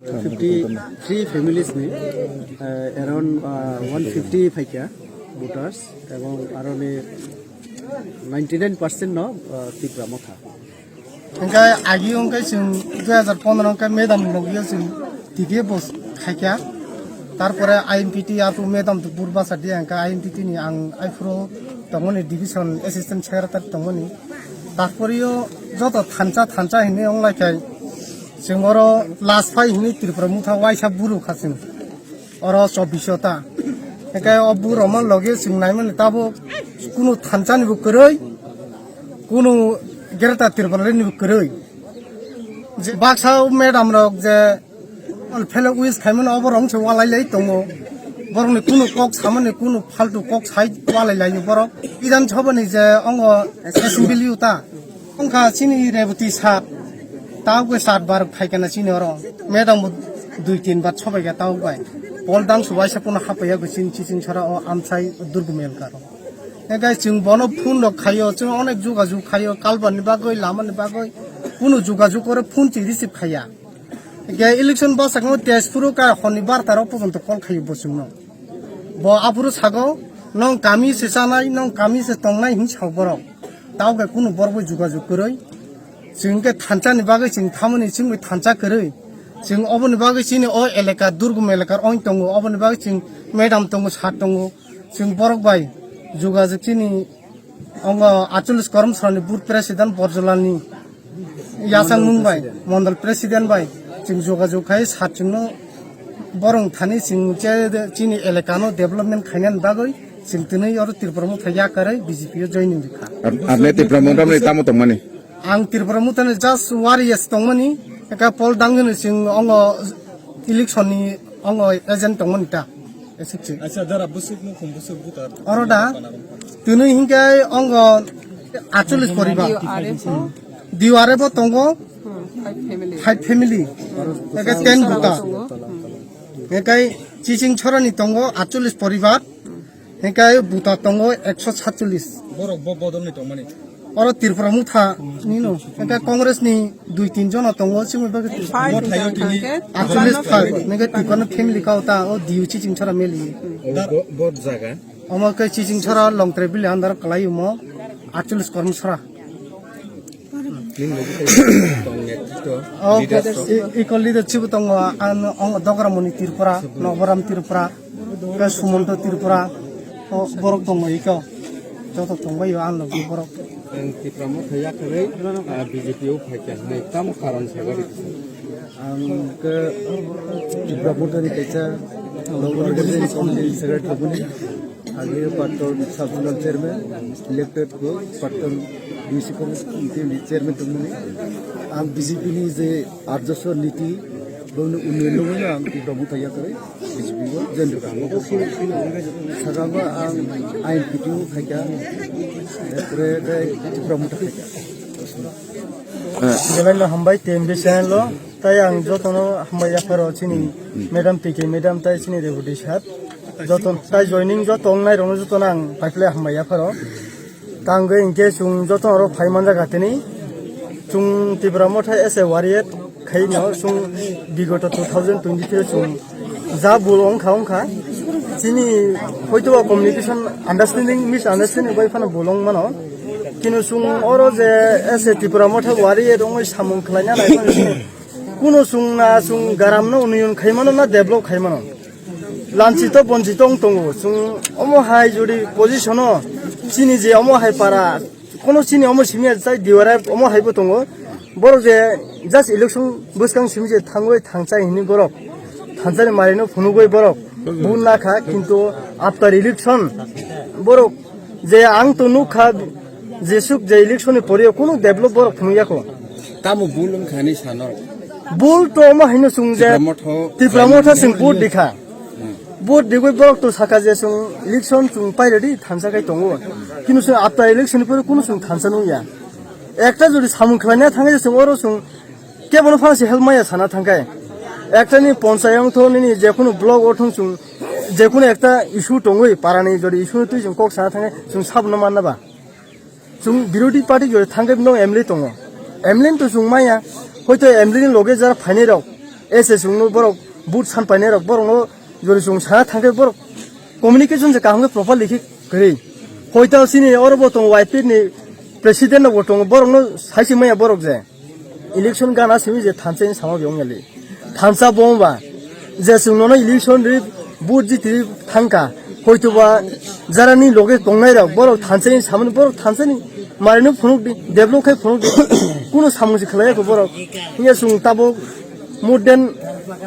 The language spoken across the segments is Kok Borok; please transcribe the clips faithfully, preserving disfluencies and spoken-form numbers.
Fifty three families ni, uh, around, uh, one fifty phaikha voters, ebong aroni ninety nine percent no, uh, Tipra Motha. Hingke agi hingke chwng dui hazar pondro hingke madam ni logi o chwng T K bos khaikha. Tarpore I M P T apu madam to bur basa di hingke I M P T ni ang aifuru tongmani division assistant secretary tongmani. Tarpore o joto thansa thansa hinwi onglaikhai chwng oro last phai hinwi Tripura Motha waisa buru kha chwng. Oro chobbish ta. Hingke o buru rok logi chwng naimani tabuk kunu thansa ni bo kwrwi, kunu Greater Tripura ni bo kwrwi. Je baksa madam rok je Al phele wish khaimani obo rong se walai lai tongo. Borokni kunu kok samani kunu faltu kok sai walai lai borok. Bidhan Sabha ni je ongo assembly uta. Wngkha chini Rebati sir. Tao ke sir bar phaikana chini oro. Madam bo dui tin bar sobai ga tao bai. Pol dang subai se puno hapaiya go chini chiching sara o amsai Durgumel karo. Egai chwng bono phone rok khaio, chwng onek jugajug khaio, kalbani bagwi, lamani bagwi. Kunu jugajug oro phone chwng receive khaiya. Hingke election bwsakno Tezpuro ka honni barta rok pojonto call khaio bo chwngno. Bo aphuru sago, "Nwng kami se chanai, nwng kami se tongnai," hinwi sao borok. Tao khe kunu borok bai jugajug kwrwi. Chwng khe thansa ni bagwi chwng thamani chwng bai thansa kwrwi. Chwng oboni bagwi chini o elaka, Durgum elaka ong tongo, oboni bagwi chwng madam tongo, sir tongo. Chwng borok bai jugajug chini Ongo achulis Kormsrani booth president Borjolani yachangmung bai, mondol president bai, chwng jogajog khai sir chwngno borong thani chwng che chini elakano development khainani bagwi chwng twnwi oro Tripura Motha yakarwi B J P o joining rikha. Ap-, apni Tripura Motha ni tamo tongmani? Ang Tripura Motha ni just warriors tongmani, eka pol dangwini chwng ongo election ni ongo agent tongmani ta. Esik se. Acha, dara busuk no khum busuk butar. Oro da? Twnwi hinkhe ongo achulis poribar. D R F o tongo five family. Eke ten buta. Eke chiching chorani tongo achulis poribar. Eke buta tongo ekso satchulis. Borok bo bodol ni tongmani. Oro Tripura Motha nino, hingke Congress ni dui tin jona tongo, chini bagwi Five Bo thaio tini hingke achulis Tripura phai, Motha. Hingke Tripura family kao ta, o D U chiching chora meli. Da- Bo-, bo jaga. Omo ke chiching chora Longtrai bili andar kalai omo, achulis kormo chora. Nini logi tong netrito, O, leaders to. I-, equal leader chibu tongo, ang, ang Dogra Moni Tripura, Noboram Tripura. Ke Sumonto Tripura, o borok tongo iko. Joto tongbaio ang logi borok. Ang Tipra Motha yakarwi, ah, B J P o phaikha hinwi tamo karon sagari. Ang ke Tipra Motha ni kaisa organization committee secretary tongmani. Agi Patton sub zonal chairman, elected ko Patton D C committee ni chairman tongmani. Ang B J P ni je Arjaswa niti, bongni unnayon nugwi ang Tipra Motha yakarwi B J P o join rwkha. Saka ba ang I M P T o phaikha, ekre tei Tipra Motha phaikha. Belai no hambai T M B channel o, tai ang jotono hambai yapharo chini madam T K madam tai chini Rebati sir. Joto tai joining joto wngnai rokno jotono ang paiphle hambai yapharo. Tangwi hinkhe chwng joto oro phai manjak atini. Chwng Tipra Motha as a warrior khaino chwng bigoto two thousand twenty-three chwng ja bul wngkha wngkha. Chini hoito communication understanding, misunderstanding bai phano bul wng mano. Kino chwng oro je as a Tipra Motha warrior wngwi samung khlaina nai mano chini. Kuno chwng na chwng garam no union khai mano na develop khai mano. Lanchito bonchito wng tongo. Chwng omo hai jodi position o chini je omo hai para, kono chini omo simi chai diwara omo hai bo tongo. Borok je just election bwskang simi je thangwi thangchai hini borok. Thanchani mari no phunugwi borok. Bu nakha kintu after election borok je ang to nukha jesuk je election ni pore kunu develop borok phunugya ko. Tamo bul wngkha hinwi sano? Bul to omo haino chwng je Tipra Motha Tipra Motha chwng vote dikha. Vote digwi borok to saka je chwng election chwng pai ready thansa kai tongo. Kino chwng after election ni pore kunu chwng thansa nungya. Ekta jodi samung khlaina thangwi chwng oro chwng kebono phansi help maya sana thangkai. Ekta ni ponchayat wngthok nini jekunu block o thung chwng jekunu ekta issue tongwi parani jodi issue twi chwng kok sana thangwi chwng sabno manna ba. Chwng birodhi party jora thangkhe bino M L A tongo. M L A to chwng maya, hoito M L A ni loge jara phainai rok, S S wngno borok vote san painai rok, borok no jori chwng sana thangkhe borok communication se kaham khe properly khe kwrwi. Hoito sini oro bo tongo Y P ni president rok bo tongo, borok no sai se maya borok je. Election gana simi je thansa ni sama byong yali. Thansa bom ba je chwng nono election ri vote jiti thangka. Hoito ba jara ni loge tongnai rok borok thansa ni samani borok thansa ni mari no phunuk di, develop khai phunuk di. Kuno samung se khlai ko borok. Hiya chwng tabuk more than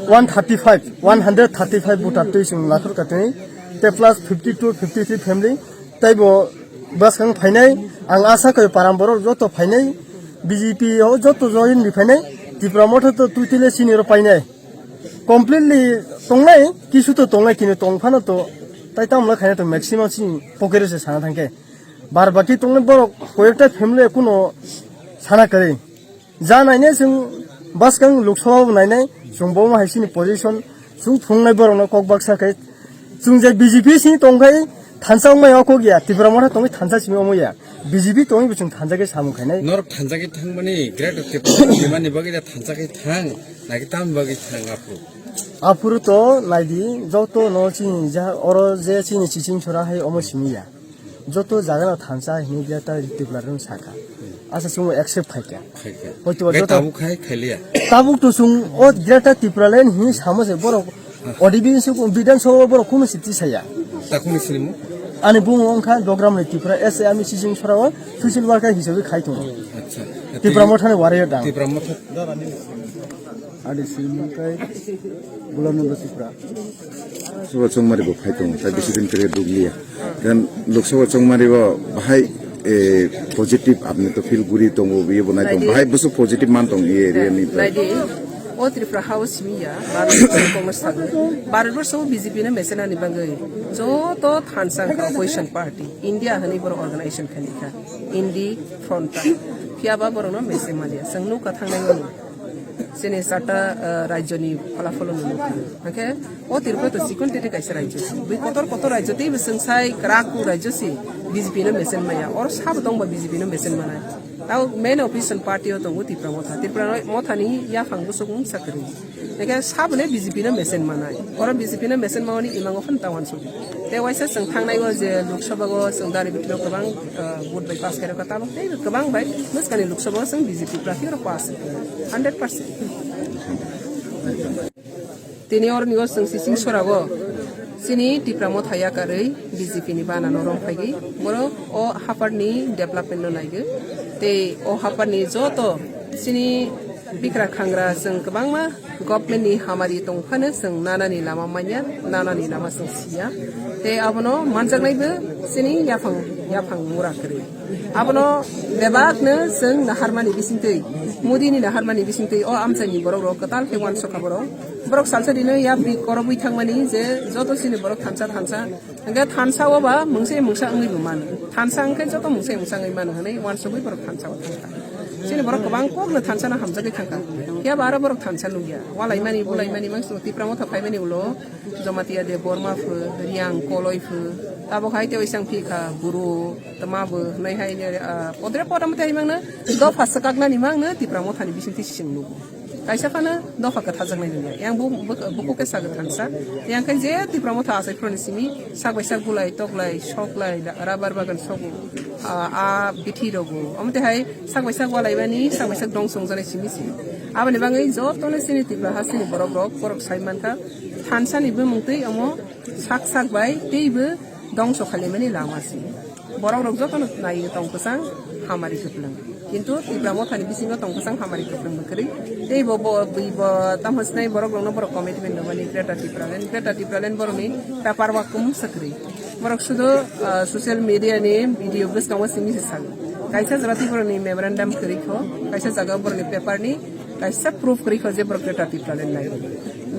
one thirty five, one hundred thirty five voter twi chwng lakhor ka twi. Te plus fifty two, fifty three family. Tai bo bwskang phainai, ang asa koi param borok joto phainai, B J P o joto join di phainai, Tipra Motha to twi tile sini ro painai. Completely tongnai, kisu to tongnai, kini tong phano to, tai tamo khaina to maximum sini pocket se sana thangke. Bar baki tongnai borok koyekta family kuno sana kwrwi. Ja nainai chwng bwskang Lok Sabha bo nainai, chwng bo hai sini position, chwng phungnai borokno kok baksa khe, chwng je B J P sini tongkhai thansa wngmai o kok ya, Tipra Motha tongwi thansa simi omo ya, B J P tongwi bo chwng thansa khe samung khainai. Norok thansa khe thangmani, Greater Tipra Motha nimani bagwi da thansa khe thang, naki tam bagwi thang aphuru? Aphuru to naidi, joto no chini ja, oro je chini chiching chora hai omo simi ya. Joto jaga no thansa hinwi Greater Tipra rok saka. Asa chwng accept khai kha. Khai kha. Hoito ba Be joto tabuk khai khailiya. Tabuk to chwng o Greater Tipraland hinwi samo se borok audience ko Bidhan Sabha borok kuno siti saya. Takuni sinimu? Ani bumo wngkha Dogram ni Tipra S A ami sijing sorao social worker hisabe khai tongo. Acha. Tipra Motha ni wariyo dang. Tipra Motha. Ani sini kai Gulananda Tipra. Suba chongmari bo phai tongo, tai bisi din kre dugliya. Dan Lok Sabha chongmari bo bahai, eh, positive apni to feel guri tongo, biye bo nai tongo. Naidi. Bahai busu positive man tongo, ye area ni to. Naidi, o Tripura House miya, Bharat Borso Congress thangwi. Bharat Borso B J P no mesenani bangwi. Joto thansa opposition party, India hani boro organization khani kha. Indi front ta. Phiya ba borok no mesen maliya. Seng nukha thangnai mani. Chini chata, ah, rajyoni phalafalo no nukha. Hake o Tripura to chikon tete kaisa rajyo. Bui kotor kotor rajyo tei bwswng sai kwrak rajyo si B J P no mesen maya. Or sabo tongba B J P no mesen manai. Tao main opposition party o tongo Tipra Motha. Tipra Motha ni yaphang bwswk mung sakri. Hake sabo le B J P no mesen manai. Oro B J P no mesen mawani imango phano tawan sudi. Te waisa chwng thangnai o je Lok Sabha o chwng dari bitiro kwbang, ah, vote bai pass khairokha tabok tei kwbang bai bwskani Lok Sabha o chwng B J P prarthi oro pass hundred percent. Tini oroni o chwng sising sorago chini Tipra Motha yakarwi B J P ni bana no rong phaigwi borok o haphar ni development no naigwi tei o haphar ni joto chini bikra khangra chwng kwbangma government ni hamari tong phano chwng nanani lama manya, nanani lama chwng siya. Tei abono manjaknai bo chini yaphang, yaphang mura kwrwi. Abono bebak no chwng naharmani bisingtwi, Modi ni naharmani bisingtwi o amchaini borok rok kwtal khe uansukha borok. Borok salsa dino yapri korobwi thangmani je joto chini borok thansa thansa Hingke thansa o ba mungse mungsa wngwi bo mano. Thansa hingke joto mungse mungsa wngwi mano hinwi uansugwi borok thansa o thangkha. Chini borok kwbang kokno thansa no hamjagwi thangkha. Phiya ba aro borok thansa nukya. Walaimani bulaimani mangso Tipra Motha phaimani ulo Jamatia de Borma pho, Riang Koloi pho. Tabok hai tei oisang phikha Buru, Tama bo, hinwi hai, ah, podre poda mate hai mangno dopha swkaknani mangno Tipra Mothani bisingtwi sising nugo. Kaisa phano dopha kwthajaknai nungya. Yang bu-, bu-, bukuke sagwi thansa. Yang khe je Tipra Motha achai phuroni simi sak bai sak bulai, toklai, soklai, da-, rubber bagan sogo. A, a bithi rogo. Omo twi hai sak bai sak walaimani, sak bai sak dong songjaknai simi si. Aboni bagwi jotono chini Tipra ha chini borok rok, borok sai mankha. Thansa ni bumung twi omo sak sak bai teibo dongso khalimani lama si. Borok rok jotono nai tong kwchang hamari kwplwng. Kintu Tipra Mothani bisingo tong kwchang hamari kwplwng bwkrwi. Tei bo, bo, bo, bo tamo sinai borok rokno borok commitment rwmani Greater Tipraland, Greater Tipraland borokni paper work kum swkrwi. Borok sudo, ah, social media ni video bwskango simi se sago. Kaisa jora tei borokni memorandum kwrwi kho, kaisa jaga borokni paper ni kaisa proof kwrwi kho je borok Greater Tipraland nai.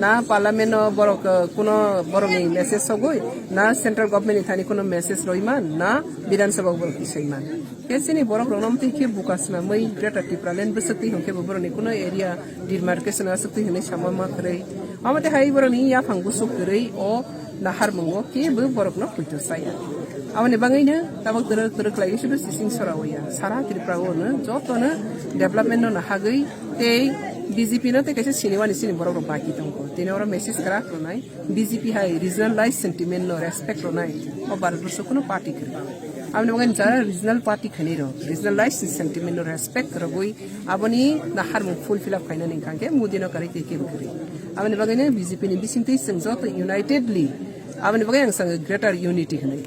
Na parliament o borok, uh, kuno borokni message sogwi, na central government ni thani kuno message roiman, na Bidhan Sabha o borok tisaiman. Khe chini borok rokno amtwi khe buka swnamwi Greater Tipraland bwswk twi hwnkhe bo borokni kuno area demarcation aswk twi hwnwi sama ma kwrwi. Omo twi hai borokni yaphang bwswk kwrwi o naharmungo kebo borokno poito chaya. Aboni bagwino tabok twrwk twrwk khlaiwi sudu sising sora oya. Sara Tripura o no jotono development no nahagwi tei B J P no tei kaisa siniwani sini borok rok baki tongo. Tini oro message kwrak rwnai, B J P hai regionalized sentiment no respect rwnai, o Bharat borsho kuno party kwrwi. Aboni bagwi jara regional party khainai rok, regionalized sentiment no respect rwgwi aboni naharmung fulfill up khainani hwnkha khe Modi no kwrwi tei kebo kwrwi. Aboni bagwino B J P ni bisingtwi chwng joto unitedly, aboni bagwi ang sango greater unity hinwi.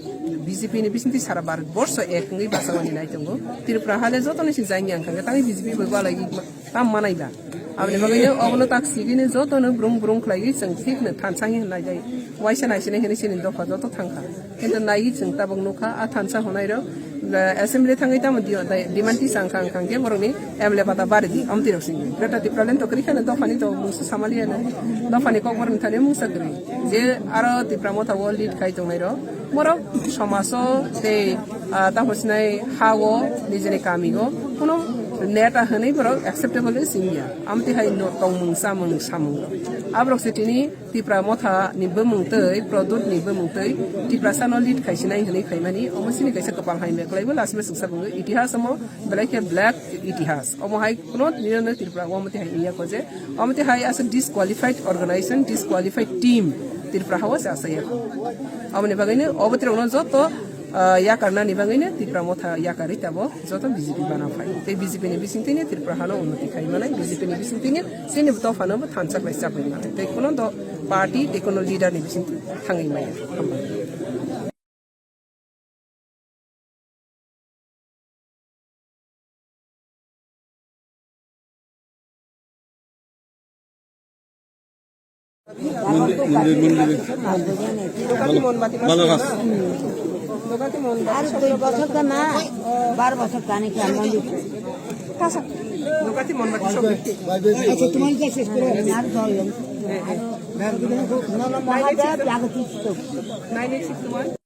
B J P ni bisingtwi sara Bharat borsho ek wngwi bachawani nai tongo. Tripura hale joto ni si jangya hwnkha khe tangwi B J P bai walai tam manai ba. Aboni bagwino obono tak sigini jotono brung brung khlaiwi chwng thikno thansa hinwi naidai. Waisa naisinai hinwi chini dopha joto thangkha. Kintu naiwi chwng tabuk nukha, a thansa hwnai rok, eh, assembly thangwi tamo di-, dai-, demand tisa wngkha, wngkha khe borokni M L A bata bari di, amtwi rok singwi. Greater Tipraland to kwrwi kheno dophani to mungsa samaliya no. Dophani kok borokni thani mungsa kwrwi. Je aro Tipra Motha o lead khai tongnai rok, borok somajo tei, ah, tamo sinai ha o, nijini kami o, kuno neta hwnwi borok acceptable wngya. Amtwi hai no tongmung chamung samung rok. Aborok se tini Tipra Motha ni bumung tei Pradyot ni bumung tei Tiprasa no lead khaisinai hinwi khaimani, omo chini kaisa kwpal hai meklaibo last message sa bungo itihas omo belai khe black itihas. Omo hai kuno nino no Tripura omo tihai iya ko je omo tihai asa disqualified organization, disqualified team Tripura hao se asa iya ko. Omo ni bagwi no obo tirok no joto ah, yakarnani bagwino Tipra Motha yakarwi tabok joto B J P bana phai. Tei B J P ni bisingtwino Tripura hano unnoti khai manai, B J P ni bisingtwino chini dophano bo thansa khlai chapwi manai. Tei kuno do party, tei kuno leader ni bisingtwi thangwi maya. Hambai. Balo, balo khas. Ar dui bochor to na, bar bochor to ani khe moni. Acha, tumhari kya sis kore? Ar dol lom. Nono Mahadev, Jagotish Chowk.